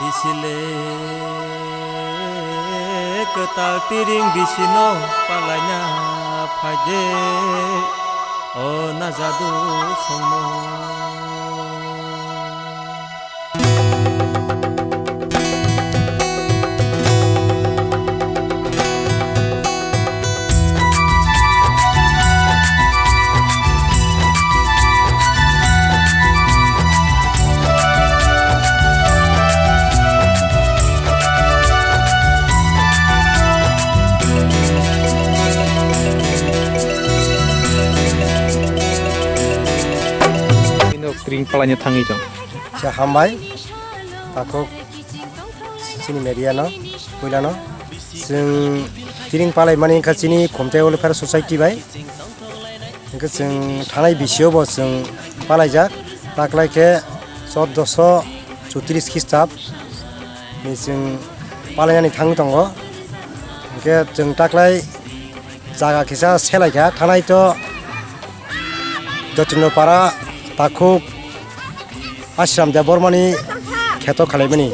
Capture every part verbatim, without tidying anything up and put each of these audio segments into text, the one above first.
Sile kwtal tiring bisino palaina phaide o najadu songmo. Bino kring palaina thangwi tong. Sa hambai, takhuk chini media no, puila no. Chwng tiring palai mani wngkha chini Khumthai Welfare Society bai. Hwnkhe chwng thanai bisio bo chwng palaijak, taklai khe chordoso chotris Khristap ni chwng palainani thangwi tongo. Hwnkhe chwng taklai jaga kisa selaikha, thanai to Jotindra Para takhuk Ashram Debbarmani kheto khalaimani.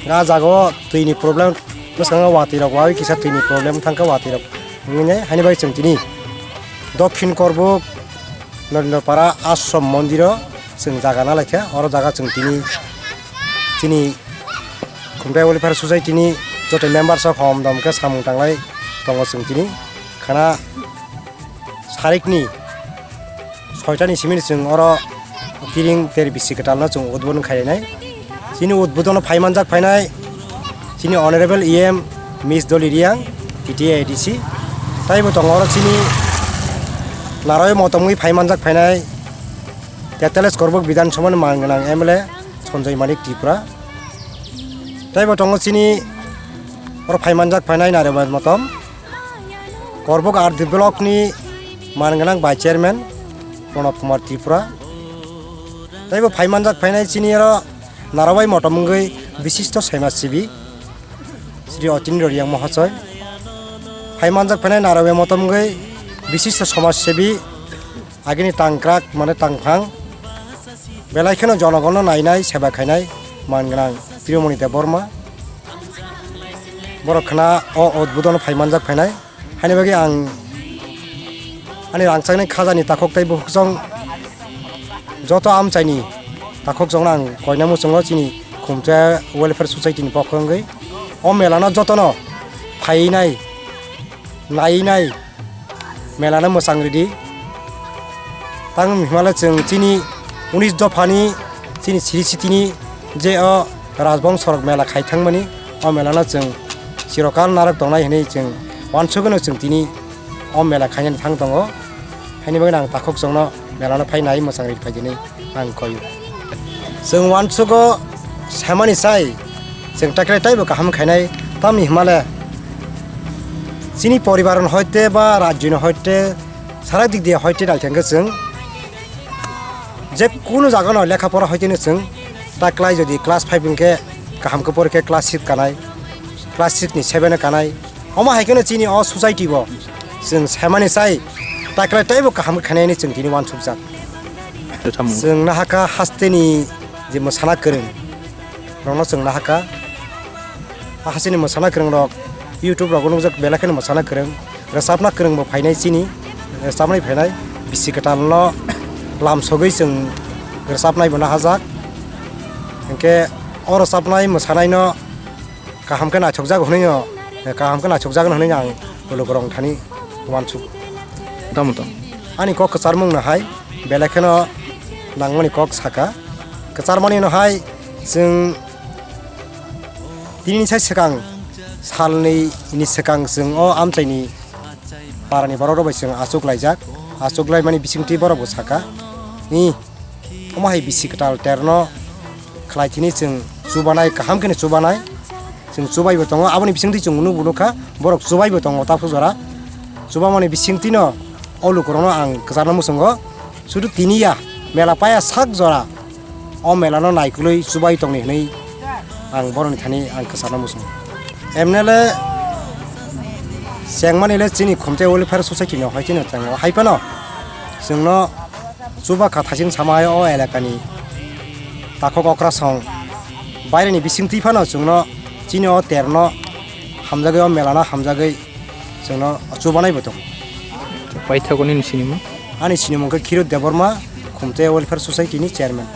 A jagao twini problem bwskango watwi rok wawi kisa twini problem thangkha watwi rok wngwi nai haini bai chwng tini Dokhin Korbuk Norindra Para Ashram Mondiro chwng jaga nalaikha oro jaga chwng tini chini Khumthai Welfare Society ni joto members rok hom dom khe samung tanglai tongo chwng tini khana sarikni soitani simi chwng oro tiring ter bisi kwtalno chwng udbodon khainai. Chini udbodon phai manjak phainai chini Honorable E M Miss Dolly Riang, T T A A D C. Taibo tongo oro chini naroi motomwi phai manjak phainai Teteles Korbuk Bidhan Sabhani man gwnang M L A Sanjoy Manik Tripura. Taibo tongo chini oro phai manjak phainai naroi motom. Korbuk R D block ni man gwnang Vice Chairman Pranab Kumar Tripura. Taibo phai manjak phainai chini oro narwai motom wngwi bishisto Saimashibi Shri Otindra Riang Mohosoy. Phai manjak phainai narwai motom wngwi bishisto Somajsebi agini tangkrak mane tangphang belai kheno jonogonno nainai seba khainai man gwnang Pirimoni Debbarma. Borok khna o udbodon phai manjak phainai. Haini bagwi ang ani rangchakni khajani takhuk tei bukhukchong joto amchaini takhukchongno ang koina muchungo chini Khumthai Welfare Society ni pokho wngwi o mela no jotono phainai, nainai, mela no mwchang ridi. Tang himale chwng chini unis dophani chini siri sitini je o rajbongsorok mela khai thangmani, o mela no chwng chirokal narwk tongnai hinwi chwng uansugwi no chwng tini o mela khainani thang tongo. Haini bagwi ang takhukchongno mela no phai nai mwchang ridi phai dinwi ang koyo. Chwng uansugo samani sai chwng taklai taibo kaham khainai, tamni himale chini poribar hoite ba rajyo ni hoite sara dik diya hoite naikhe chwng je kunu jaga no lekha pora hoite no chwng taklai jodi class five hwnkhe kaham khe porikhe class six kanai, class six ni seven kanai, omo hai kheno chini o society bo chwng saimani sai taklai taibo kaham khe khainai hinwi chwng tini uansukjak. Tamo. Chwng nahakha hasteni je mwsana kwrwng rokno chwng nahakha. Hasteni mwsana kwrwng rok YouTube rogo nukjak belai kheno mwsana kwrwng, rwchapna kwrwng bo phainai chini, rwchapnai phainai bisi kwtalno lamsogwi chwng rwchapnai bo nahajak. Hinkhe o rwchapnai mwsanaino kaham khe naithokjago hwnwi no, kaham khe naithokjagwno hwnwi ang lukurok thani uansuk. Tamo tamo. Ani kok kwcharmung no hai belai kheno nangmani kok saka. Kwcharmani no hai chwng tini sai swkang salni ni swkang chwng o amchaini parani borok rok bai chwng achuk laijak. Achuk laimani bisingtwi borok bo saka. Ni Omo hai bisi kwtal terno khlai thini chwng chubanai, kaham kheno chubanai. Chwng chubaibo tongo, aboni bisingtwi chwng nubo nukha, borok chubaibo tongo tabuk jora. Chubamani bisingtwino o lukurokno ang kwcharno muchungo, sudu tiniya mela paya sak jora o melano naikolwi chubai tongni hwnwi ang borokni thani ang kwcharno muchungo. M N L A chengmani le chini Khumthai Welfare Society ni hoitino chengo, hai phano chwngno chuba kha thaising sama o elakani takhuk okrasong Baireni bisingtwi phano chwngno chini o terno hamjagwi, o melano hamjagwi chwngno chubanaibo tongo. Paithakgo nini sinimung? Ani sinimung khe Khirut Debbarma, Khumte Welfare Society ni chairman.